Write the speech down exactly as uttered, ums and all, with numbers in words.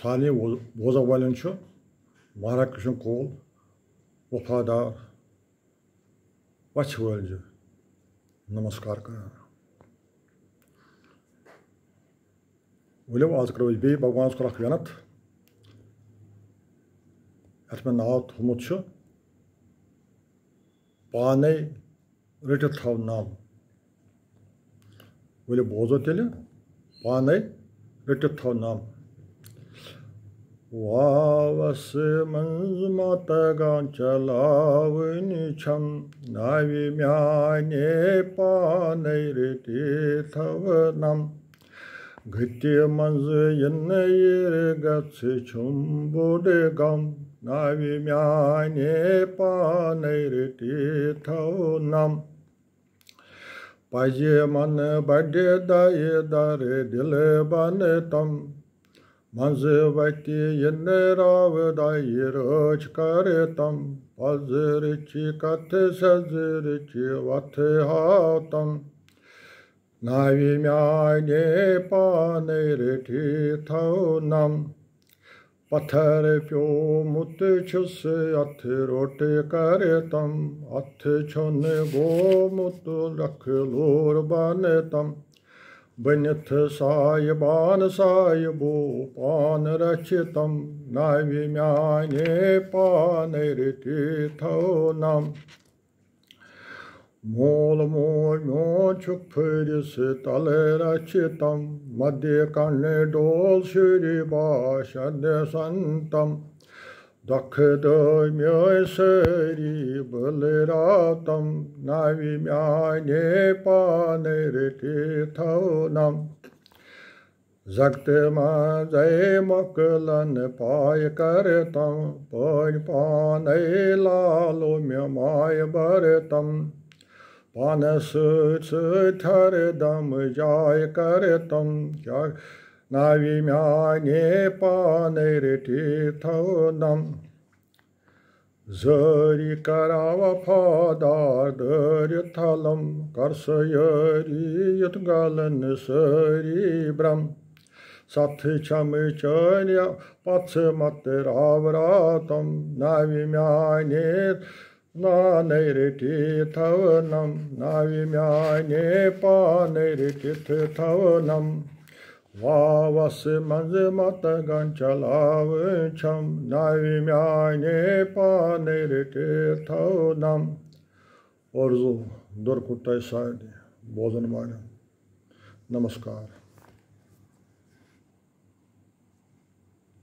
سارنٕے بوز-، بوزن والٮ۪ن چھُ مہراز کرشن کول وفادار پژھِ وٲلۍ زِ نمسکار کران۔ ؤلِو، آز کرو أسۍ بیٚیہِ بھگوانَس کُن اکھ وینت، یَتھ مےٚ ناو تھوٚومُت چھُ پانے رٔٹِتھ تھاو نام۔ ؤلِو بوزو تیٚلہِ پانے رٔٹِتھ تھاو نام۔ واوس منٛز متگان چلاوٕنۍ چھم، ناوِ میانے پانے رٔٹِتھ تھاو نام۔ گٔتہِ منٛز یِنہٕ یِر گژھِ چھُم بوٚڑ غم، ناوِ میانے پانے رٔٹِتھ تھاو نام۔ پزِ من بڑِ دایہِ در دل بنتم، منٛزٕ وتہِ یِنہٕ راو دایہِ رٲچھ کرتم، پزرٕچ کتھ سزرٕچ وتھ ہاوتم۔ ناوِ میانے پانے رٔٹِتھ تھاو نام۔ پتھر پیومُت چھُس اتھٕ روٚٹ کرتم، اتھٕ چھُنہٕ گومُت لکھ لوٗر بنتم۔ بٔنِتھ سایبان سایبو پان رچھتم، ناوِ میانے پانے رٔٹِتھ تھاو نام۔ مول موج میون چھُ پھٔرِس تل رچھتم، مدِ کنہٕ ڈول شُرۍ باشند سنتم۔ دۄکھٕ دٲے میٲنۍ سٲری بٲلۍ راتم، ناوِ میانے پانے رٔٹِتھ تھاو نام۔ زگتہٕ منٛزے مۄکلن پاے کرتم، پٲنۍ پانے لالو مےٚ ماے برتم۔ پانس سۭتۍ سۭتۍ ہر دم جاے کرتم، کیٛاہ ناوِ میانے پانے رٔٹِتھ تھاو نام۔ زٲری کرا وفادار دٲرِتھ تھلم، کر سا یٲری یُتھ گلن سٲری برم۔ ستھ چھمہٕ چٲنۍ پژھ مت راو راتم، ناوِ میانے پانے رٔٹِتھ تھاو نام، ناوِ میانے پانے رٔٹِتھ تھاو نام۔ واوس منٛز متگن چلاوٕنۍ چھم، ناوِ میانے پانے رٔٹِتھ تھاو نام۔ عرض و درود کرو تۄہہِ سارنٕے بوزن والٮ۪ن۔ نمسکار۔